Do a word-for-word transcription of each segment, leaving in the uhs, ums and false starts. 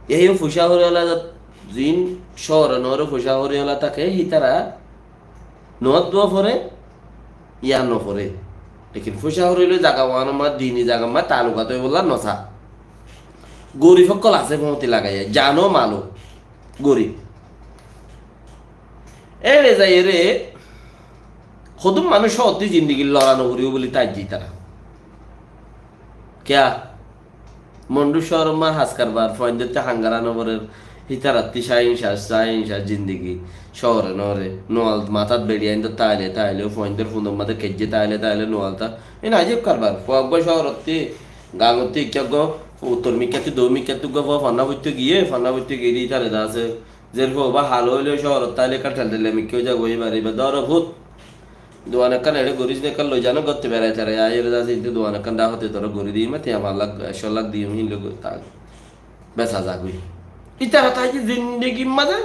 Yá yó foisá horóla zat, zin cóore noóre foisá horóla táke, hítara noót dua foré, yá noforé. Lekin foisá horóle zaga uánor ma, dini zagar ma, talukat óibolla nosá. Gorib ókkol asé foóñti lagaiyé, zano malo, gorib. Éçe zaiyóre, hodún manúic cóotti zindigi lora noforibó buli táijje ítara. Kiyá? Mondu cóoror ma has karbar, fuaindótte hangara noforer, hítarattí cáin các, cáin các zindigi, cóore noóre, nual matát beçi aindór táile, táile, fuaindór fundor mazé keijjé táile, táile, nual tá. Iín ajib karbar, fua uggúa cóorottí, gañottí ikká uggúa, uttor mikkáttí, dóu mikkáttí uggúa fua fanná foittó giyé, fanná foittó giyé de ítare de asé. Zerfua uba halo óile cóorot táile ekká thelthela mikká ói zagói, ibare iba dóro fut. Duan ekkán eçé goris né, ekkán loi zano, gótti berai terai aiyóre zase, inte duan ekkán dhákoti toré gorí diyum, tiañ fañs lak, ekcó lak diyum, hín loi go-, ta-, besa zagói. Ítara táiye zindigir mazé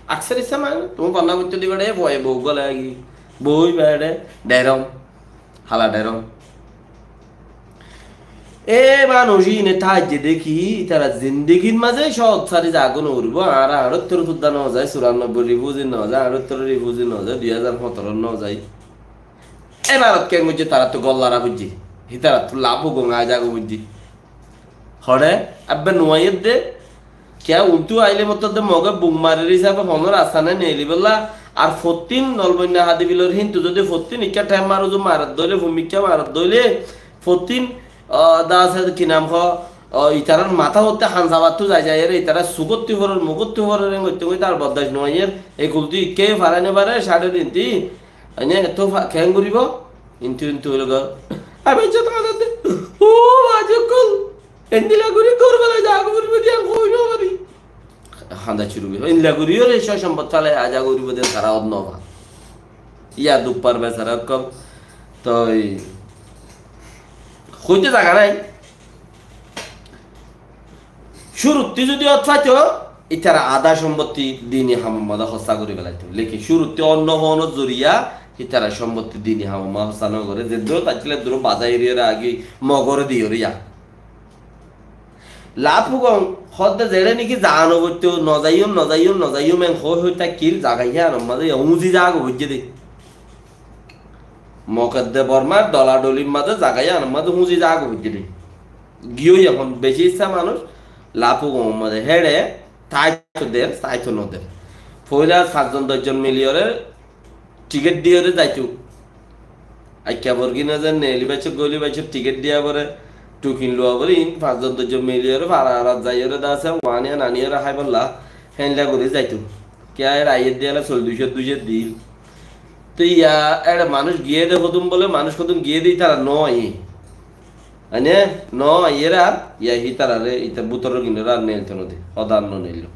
aksar issá mane, tuñí fanná foittó diba de, fuaye bou gólai agi, bou iba eçé, dherom, hala dherom. E manúic iíne táijje de ki, ítara zindigir mazé cóot sári zagói noforibó, añára añçáttor fudda nozai, curannobboi rifuzi nozai, añçáttor rifuzi nozai, dui házar fondorot nozai. E Bárot keén goijjé, taráttu gól lara foijjé, hítarattú laf ugong aái zagói foijjé. Hoçé, ebbe nuaiyér de, kiyá untú aile mottor de Moge buk marer hísabe honó rasta nái neelibólla, ar fottín Nolboinna Hadibilor híntu zodi fottín ikká thaim marozu marer dóile, fumikká marer dóile, fottín, o, da asé ki nam hoó, o, itarar matá hotte hansabattú zai zaiyóre, itarar sukottú foror, mukottú foror, en goitte goitte ar boddac nuaiyér, e kultú ikká yó farai nofare, cáre dinti, aine eto fa-, keén goribo? Intu, intu hoilo gor. Ami ijjot hañdar de. Ó, bazi okkol. Endilla gori gór bela zagói foribo de, ami hoi no fari. Hañdar curu gori. Endilla gori ore, só sombot félai aza goribo de, tara ót no fa. Yá duk par besara okkol. Toi, hoite zaga nai. Cúruttí zodi ót faito, ítara adá sombottí dini hamor mazé hóssa gorí felaito. Lekin cúruttí onno honó zoriya ítara sombottí dini hamor mazé hóssa no goré. Zeddúrot accíl eddúrot bazai eriyóre agi Mogoré diyóre yá. Laf ugong hoódde zeçé niki zano goitto, no zaiyum, no zaiyum, no zaiyum, en hoi hoi tákkil zaga yíanor mazé yá uñzi zaga goijjé de. Mokedde Bormar doladolir mazé zaga yíanor mazé uñzi zaga goijjé de. Giyói ehón beci issá manúic Laf ugongor mazé héçe táito der, táito no der. Foila fañszon doczon miliyóre tikét diyóre zaito. Aikka borgin aze neli baiccó, goli baiccó, tikét diya fore, tukin luwa fore, in fañszon doczon miliyóre fara arat zaiyóre de asé, waniyan aniyóre háibolla, héndilla gori zaito. Kiyá éçe aiyér de ela sóil duicót duicót dil. Te yá éçe manúic giyé de hodún bóle, manúic hodún giyé de ítara no aiyé. Aine no aiyér ar, yá hítarare, íta bútoror ginore ar neilto no de, hoda ar no neillo.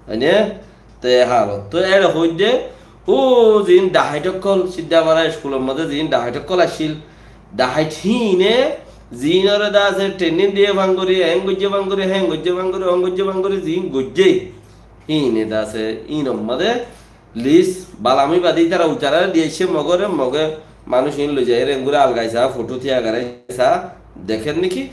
Aine, te hálot. To éçe hoóidde, ó ziín dhahait ókkol, Siddhapara iskulor mazé ziín dhahait ókkol accíl, dhahait híine ziínore de asé training diye fangori, en goijje fangori, hen goijje fangori, on goijje fangori, ziín goijje, híine de asé, híinor mazé Lis, bála ami badi ítara uitarare diyaicce Mogore, Moge manúic iín loizaiyóre engori algaisa, fothó tiyagaraisa, dekér niki?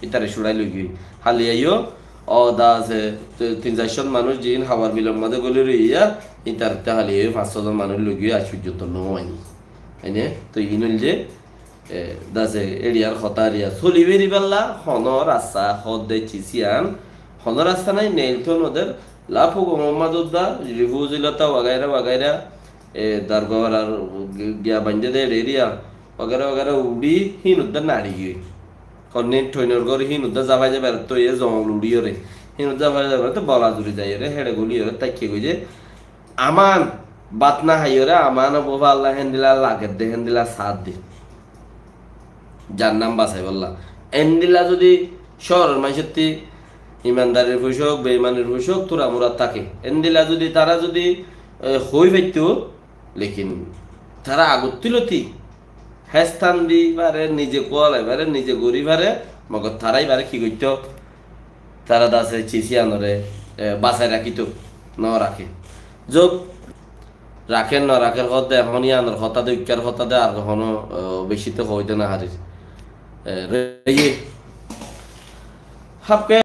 Ítare cuçái loigiyói. Háliyaiyó, o da asé, tin saircón manúic ziín Hawar Bilor mazé goli roiya, ítarattú háliyaiyó fañs sózon manúic loigiyói, aij foijjonto no aiyé. Aine, to iín óilde, E, dase, eçiyar hotá eriya soli beribálla, honó rasta, hoódde cis yián, honó rasta nái, neil tó noder, Lapu Gomor mazé udda, rifuzi lota wagaira wagaira, e, Dargorar giya baindé de eçe eriya, wagaira wagaira uçí, híin udda naçi giyói. Honné thoinor gór híin udda zafai zafai beratto, e, zongol uçíyore, híin udda zafai zafai beratto, bola zuri zaiyore, héçe guliyore, táikke goi de, Aman bát no háiyore, aman óbo falla héndilla lagedde, héndilla saádde. Zar nam basaibólla. Endilla zodi cóoror maincótti imandarir fucók, beimanir fucók, turamura táke. Endilla zodi tara zodi, e, hoi faittó, lekin tara agottí loti héstan di fare, nize kuwalai fare, nize gorí fare, mogor tara ibare ki goittó? Tara dase cis yiánore, e, basai rakítou, no raké. Zok, rakér no rakér hoódde, ehón yiánor hotá de, uikkár hotá de, ar hono, e, beci to hoóide no farir. E, reye. Hábke